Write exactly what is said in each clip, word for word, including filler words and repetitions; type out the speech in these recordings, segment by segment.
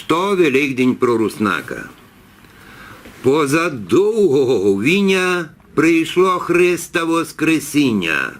То Великдень про Руснака. Поза довгого говіня прийшло Христа Воскресіня.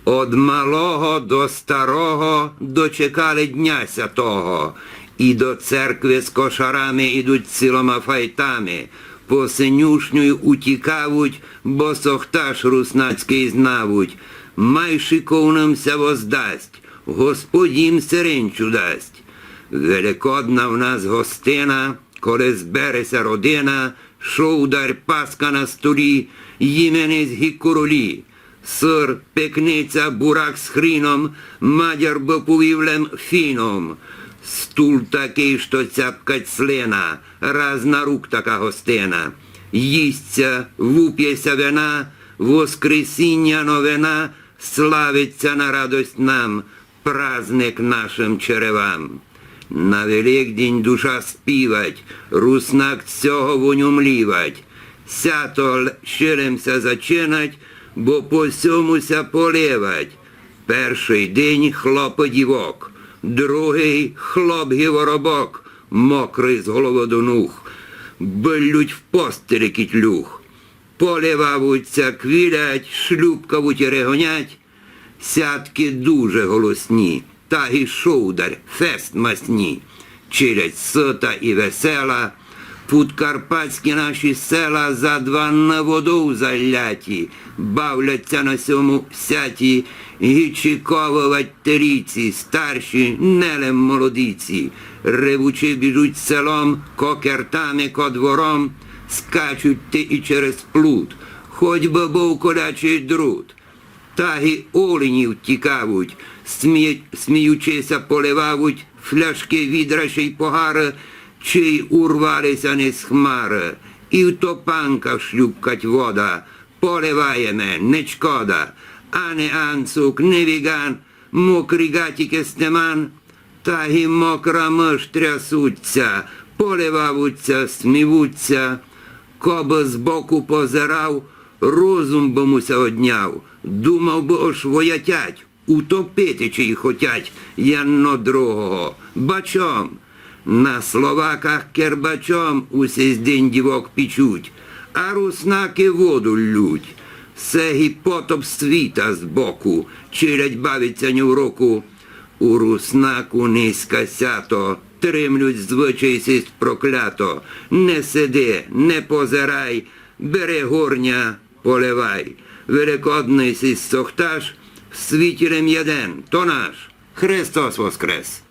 Од малого до старого дочекали Дня Святого. І до церкви з кошарами ідуть цілыма файтами. По синюшню утікавуть, бо сохташ руснацькый знавуть. Май шиковным ся воздасть, Господь їм серенчу дасть. Великодна в нас гостина, коли збере ся родина, шовдарь, паска на столі, їме нись ги королі. Сыр, пекниця, бурак з хріном, мадяр бы повів лем фіном. Стул такый, што цяпкать слина, раз на рук така гостина. Їсть ся, вупє ся вина, Воскресіня новина, славить ся на радость нам, праздник нашым черевам. На Великдень душа співать, руснак сього воню млівать. Сято л-, ще лем ся зачинать, бо по сьому ся поливать. Першый день хлопы дівок, другый хлоп ги воробок, мокрый з головы до нуг. Былють в постелі кіть люг. Поливавуть ся, квілять, шлюпкавуть і регонять. Сятки дуже голосні, та ги шовдарь, фест масні. Челядь сыта і весела, пудкарпатські наші села за два дны водов заляті, бавлять ся на сьому сяті, ги чікововать теліці, старші, не лем молодиці. Ревучи біжуть селом, ко кертами, ко двором, скачуть ти і через плут, хоть бы быв колячый друт. Та ги олені втікавуть, смі-, сміючи ся, поливавуть фляшкы, відра ще й погары, чий урвали ся не з хмары. І в топанках шлюпкать вода, поливаєме, не чкода. Ани анцук, ни віган, мокрі гатікы, стеман, та ги мокра мыш трясуть ся, поливавуть ся, смівуть ся. Кобы збоку позирав, розум бы му ся одняв, думав бы, ож воятять, утопити чий хотять єдно другого. Бачом! На Словаках кербачом у сей день дівок пічуть, а руснакы воду ллють. Се ги потоп світа збоку, челядь бавить ся ні в року. У руснаку нынька сято, тримлють звычай сись проклято. Не сиди, не позирай, бери горня, поливай. Великодный сись сохташ, в світі лем єден, то наш. Христос воскрес!